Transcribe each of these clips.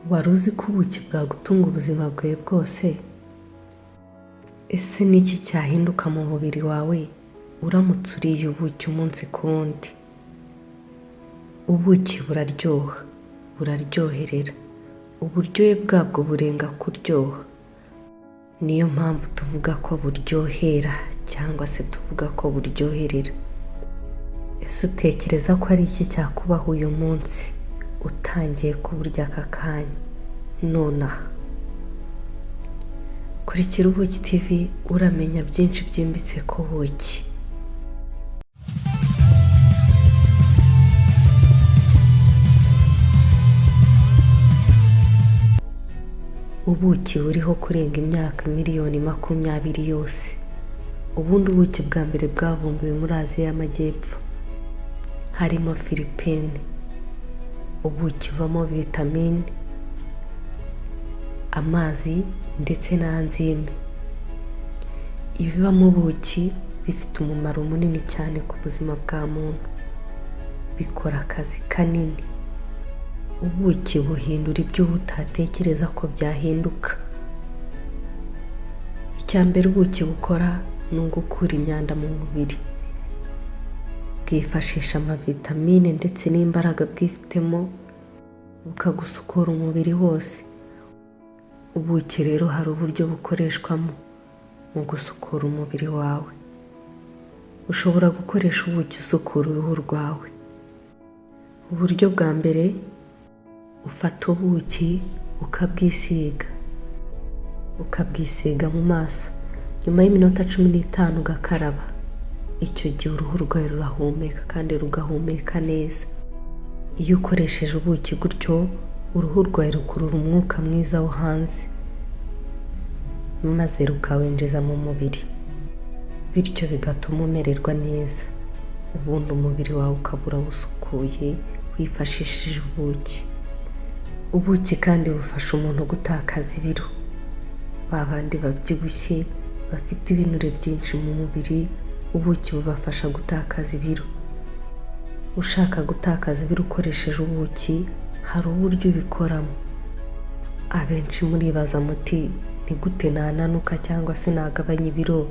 Wari uzi ko ubuki bwagutunga ubuzima bwawe bwose? Ese ni iki cyahinduka mu mubiri wawe uramutse uriye ubuki umunsi ku wundi? Ubuki buraryoha, buraryoherera, uburyohe bwabwo burenga kuryoha. Niyo mpamvu tuvuga ko buryohera cyangwa se tuvuga ko buryoherera. Ese utekereza ko ari iki cyakubaho uyu munsi utangiye kuburya aka kanya nonaha? Kurikira Ubuki TV, uramenya byinshi byimbitse ku buki. Ubuki buriho kurenga imyaka 20 miliyoni yose. Ubundi ubuki bwa mbere bwavumbuwe muri Aziya y'Amajyepfo, harimo Filipine. Ubuki bubamo vitamine, amazi ndetse na enzyme. Ibiba mu buki bifite umumaro munini cyane ku buzima bwa muntu, bikora akazi kanini. Ubuki buhindura ibyo utatekereza ko byahinduka. Icya mbere ubuki bukora ni ugukura imyanda mu mubiri. Bwifashisha amavitamine ndetse n'imbaraga bwifitemo, bukagusukura umubiri wose. Ubuki rero hari uburyo bukoreshwamo mu gusukura umubiri wawe. Ushobora gukoresha ubuki usukura uruhu rwawe. Uburyo bwa mbere, ufata ubuki ukabwisiga mu maso, nyuma y'iminota 15 ugakaraba. Icyo gihe uruhu rwawe rurahumeka kandi rugahumeka neza. Iyo ukoresheje ubuki gutyo, uruhu rwawe rukurura umwuka mwiza wo hanze, maze rukawinjiza mu mubiri, bityo bigatuma umererwa neza. Ubundi umubiri wawe ukaba urawusukuye wifashishije ubuki. Ubuki kandi bufasha umuntu gutakaza ibiro. Ba bandi babyibushye, bafite ibinure byinshi mu mubiri, ubuki bubafasha gutakaza ibiro. Ushaka gutakaza ibiro ukoresheje ubuki, hari uburyo ubikoramo. Abenshi muribaza muti: "Ni gute nananuka cyangwa se nagabanya ibiro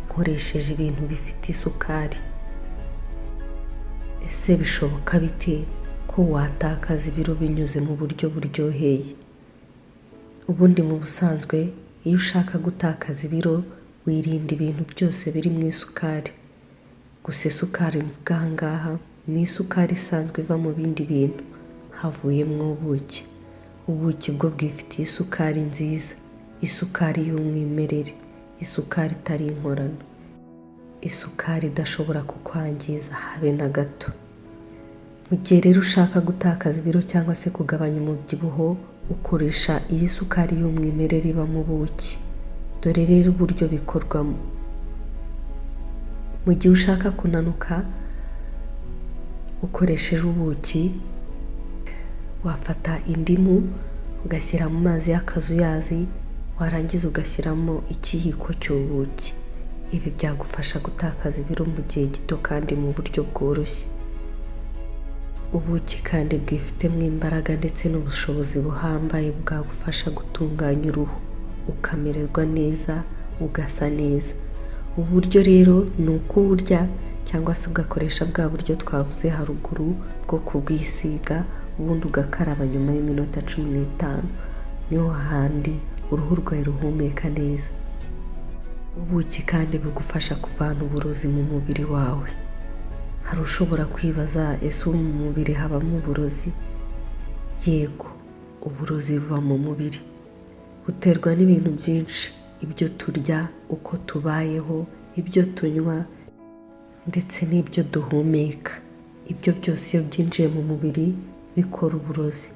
nkoresheje ibintu bifite isukari?" Ese bishoboka bite ko watakaza ibiro binyuze mu buryo buryoheye? Ubundi mu busanzwe, iyo ushaka gutakaza ibiro, wirinda ibintu byose biri mu isukari. Gusa isukari mvuga aha ngaha ni isukari isanzwe iva mu bindi bintu, havuyemo ubuki. Ubuki bwo bwifitiye isukari nziza, isukari y'umwimerere, isukari itari inkorano, isukari idashobora kukwangiza habe na gato. Mu gihe rero ushaka gutakaza ibiro cyangwa se kugabanya umubyibuho, ukoresha iyi sukari y'umwimerere iba mu buki. Dore rero uburyo bikorwamo. Mu gihe ushaka kunanuka ukoresheje ubuki, wafata indimu ugashyira mu mazi y'akazuyazi, warangiza ugashyiramo ikiyiko cy'ubuki. Ibi byagufasha gutakaza ibiro mu gihe gito kandi mu buryo bworoshye. Ubuki kandi bwifitemo imbaraga ndetse n'ubushobozi buhambaye bwagufasha gutunganya uruhu, ukamererwa neza, ugasa neza. Ubu buryo rero ni uko uburya cyangwa se ugakoresha bwa buryo twavuze haruguru bwo kubwisiga, ubundi ugakaraba nyuma y'iminota 15. Niho handi uruhu rwawe ruhumeka neza. Ubuki kandi bugufasha kuvana uburozi mu mubiri wawe. Hari ushobora kwibaza: "Ese ubu mu mubiri habamo uburozi?" Yego, uburozi buba mu mubiri, buterwa n'ibintu byinshi: ibyo turya, uko tubayeho, ibyo tunywa ndetse n'ibyo duhumeka. Ibyo byose iyo byinjiye mu mubiri bikora uburozi.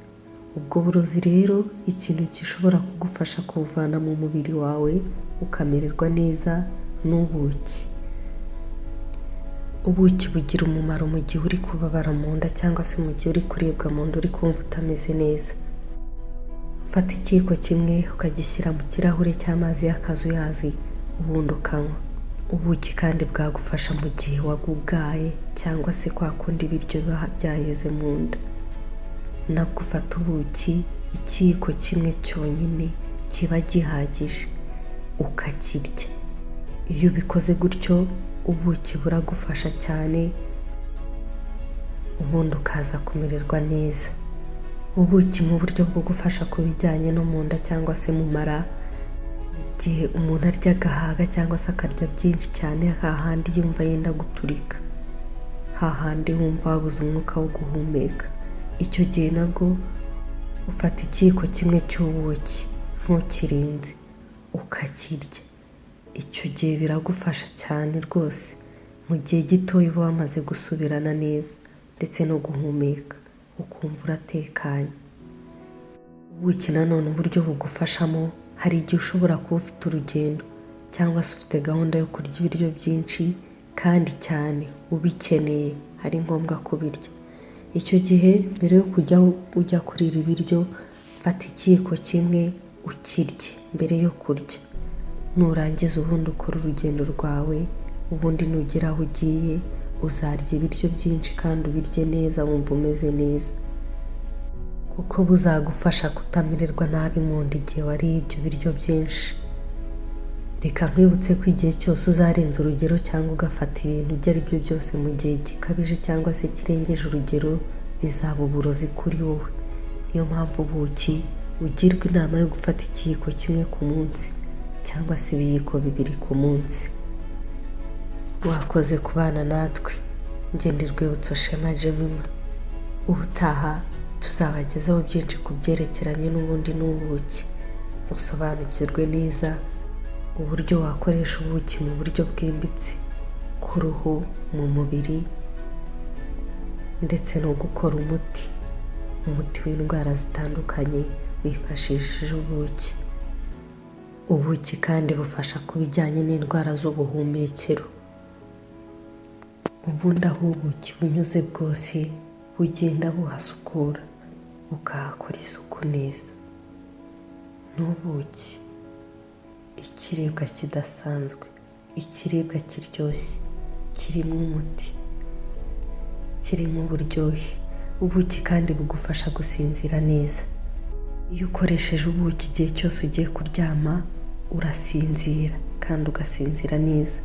Ubwo burozi rero, ikintu gishobora kugufasha kubuvana mu mubiri wawe ukamererwa neza ni ubuki. Ubuki bugira umumaro mu gihe uri kubabara mu nda cyangwa se mu gihe uri kuribwa mu nda, uri kumva utameze neza. Ufata ikiyiko kimwe ukagishyira mu kirahure cy'amazi y'akazuyazi, ubundi ukanywa. Ubuki kandi bwagufasha mu gihe wagugaye cyangwa se kwa kundi ibiryo biba byaheze mu nda. Nabwo ufata ubuki ikiyiko kimwe cyonyine kiba gihagije ukakirya. Iyo ubikoze gutyo ubuki buragufasha cyane, ubundi ukaza kumererwa neza. Ubuki mu buryo bwo gufasha ku bijyanye no mu nda cyangwa se mu mara, igihe umuntu arya agahaga cyangwa se akarya byinshi cyane, hahandi yumva yenda guturika, hahandi wumva wabuze umwuka wo guhumeka, icyo gihe nabwo ufata ikiyiko kimwe cy'ubuki ntukirenze ukakirya. Icyo gihe biragufasha cyane rwose, mu gihe gitoya uba wamaze gusubirana neza ndetse no guhumeka ukumva uratekanye. Ubuki nanone uburyo bugufashamo, hari igihe ushobora kuba ufite urugendo cyangwa se ufite gahunda yo kurya ibiryo byinshi kandi cyane ubikeneye, ari ngombwa kubirya. Icyo gihe mbere yo kujya ujya kurira ibiryo, fata ikiyiko kimwe ukirye mbere yo kurya, nurangiza ubundi ukore urugendo rwawe, ubundi nugera aho ugiye uzarya ibiryo byinshi kandi ubirye neza wumva umeze neza, kuko buzagufasha kutamererwa nabi mu nda igihe wariye ibyo biryo byinshi. Reka nkwibutse ko igihe cyose uzarenza urugero cyangwa ugafata ibintu ibyo ari byo byose mu gihe gikabije cyangwa se kirengeje urugero, bizaba uburozi kuri wowe. Niyo mpamvu ubuki ugirwa inama yo gufata ikiyiko kimwe ku munsi cyangwa se ibiyiko 2 ku munsi. Wakoze kubana natwe. Njye ndi Rwibutso Shema Jemima. Ubutaha tuzabagezaho byinshi ku byerekeranye n'ubundi n'ubuki, musobanukirwe neza uburyo wakoresha ubuki mu buryo bwimbitse ku ruhu, mu mubiri ndetse no gukora umuti w'indwara zitandukanye wifashishije ubuki. Ubuki kandi bufasha ku bijyanye n'indwara z'ubuhumekero. Ubundi aho ubuki bunyuze bwose bugenda buhasukura, bukahakora isuku neza. N'ubuki, ikiribwa kidasanzwe, ikiribwa kiryoshye, kirimo umuti, kirimo uburyohe. Ubuki kandi bugufasha gusinzira neza. Iyo ukoresheje ubuki igihe cyose ugiye kuryama, urasinzira kandi ugasinzira neza.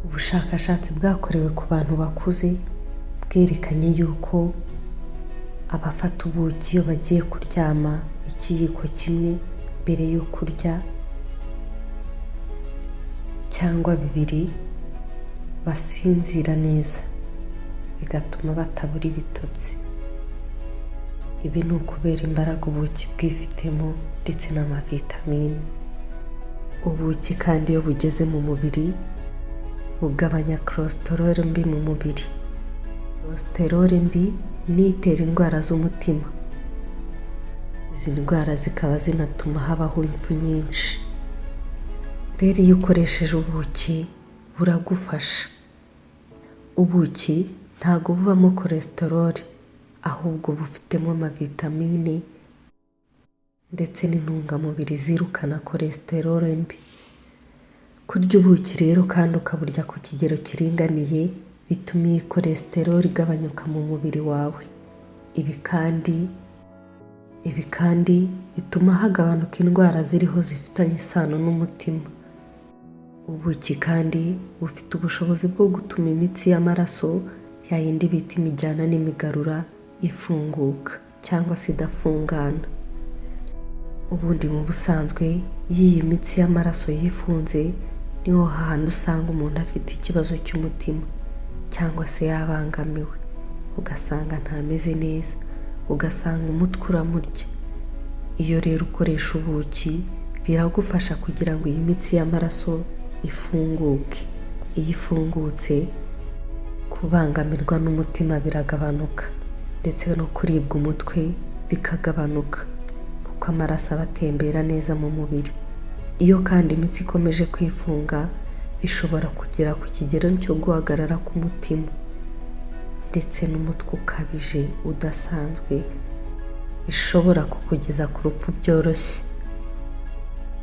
Ubushakashatsi bwakorewe ku bantu bakuze bwerekanye yuko abafata ubuki iyo bagiye kuryama ikiyiko kimwe mbere yo kurya cyangwa 2 basinzira neza, bigatuma batabura ibitotsi. Ibi ni ukubera imbaraga ubuki bwifitemo ndetse n'amavitamine. Ubuki kandi iyo bugeze mu mubiri bugabanya cholesterol mbi mu mubiri. Cholesterol mbi ni itera indwara z'umutima. Izi ndwara zikaba zinatuma habaho impfu nyinshi. Rero iyo ukoresheje ubuki buragufasha. Ubuki ntabwo bubamo cholesterol, ahubwo bufitemo amavitamine ndetse n'intungamubiri zirukana cholesterol mbi. Kurya ubuki rero kandi ukaburya ku kigero kiringaniye bituma iyi cholesterol igabanyuka mu mubiri wawe. Ibi kandi bituma hagabanuka indwara ziriho zifitanye isano n'umutima. Ubuki kandi bufite ubushobozi bwo gutuma imitsi y'amaraso ya yindi bita imijyana n'imigarura ifunguka cyangwa se idafungana. Ubundi mu busanzwe iyo iyi mitsi y'amaraso yifunze niho hantu usanga umuntu afite ikibazo cy'umutima cyangwa se yabangamiwe, ugasanga ntameze neza, ugasanga umutwe uramurya. Iyo rero ukoresha ubuki biragufasha kugira ngo iyi mitsi y'amaraso ifunguke. Iyo ifungutse kubangamirwa n'umutima biragabanuka ndetse no kuribwa umutwe bikagabanuka, kuko amaraso aba atembera neza mu mubiri. Iyo kandi imitsi ikomeje kwifunga bishobora kugera ku kigero cyo guhagarara k'umutima ndetse n'umutwe ukabije udasanzwe, bishobora kukugeza ku rupfu byoroshye.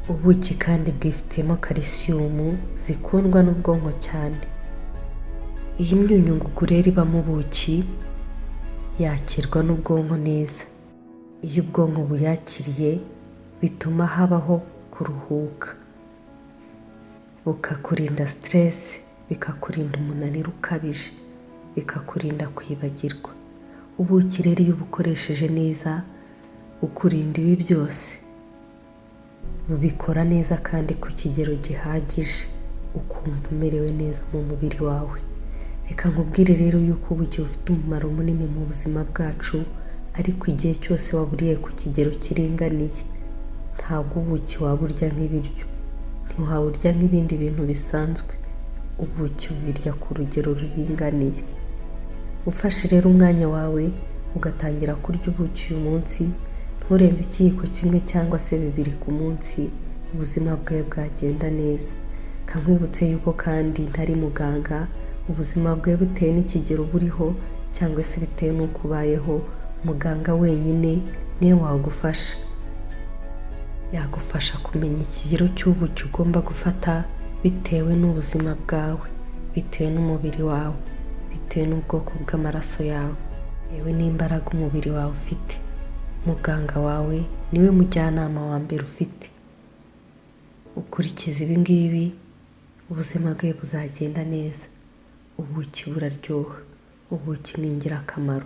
Ubuki kandi bwifitemo kalisiyumu zikundwa n'ubwonko cyane. Iyi myunyungugu rero iba mu buki Yakirwa n'ubwonko neza. Iyo ubwonko buyakiriye, bituma habaho kuruhuka, bukakurinda stress, bikakurinda umunaniro ukabije, bikakurinda kwibagirwa. Ubuki rero iyo ubukoresheje neza, bukurinda ibi byose. Bubikora neza kandi ku kigero gihagije, ukumva umerewe neza mu mubiri wawe. Reka nkubwire rero yuko ubuki bufite umumaro munini mu buzima bwacu, ariko igihe cyose waburiye ku kigero kiringaniye. Ntabwo ubuki waburya nk'ibiryo, ntiwawurya nk'ibindi bintu bisanzwe. Ubuki ubirya ku rugero ruringaniye. Ufashe rero umwanya wawe ugatangira kurya ubuki uyu munsi, nturenze ikiyiko kimwe cyangwa se bibiri ku munsi, ubuzima bwawe bwagenda neza. Nkwibutse yuko kandi ntari muganga, ubuzima bwawe bitewe n'ikigero buriho cyangwa se bitewe n'uko ubayeho, muganga wenyine niwe wagufasha. Yagufasha kumenya ikigero cy'ubuki ugomba gufata bitewe n'ubuzima bwawe, bitewe n'umubiri wawe, bitewe n'ubwoko bw'amaraso yawe, yewe n'imbaraga umubiri wawe ufite. Muganga wawe niwe mujyanama wa mbere ufite. Ukurikiza ibi ngibi, ubuzima bwe buzagenda neza. Ubuki buraryoha, ubuki ni ingirakamaro.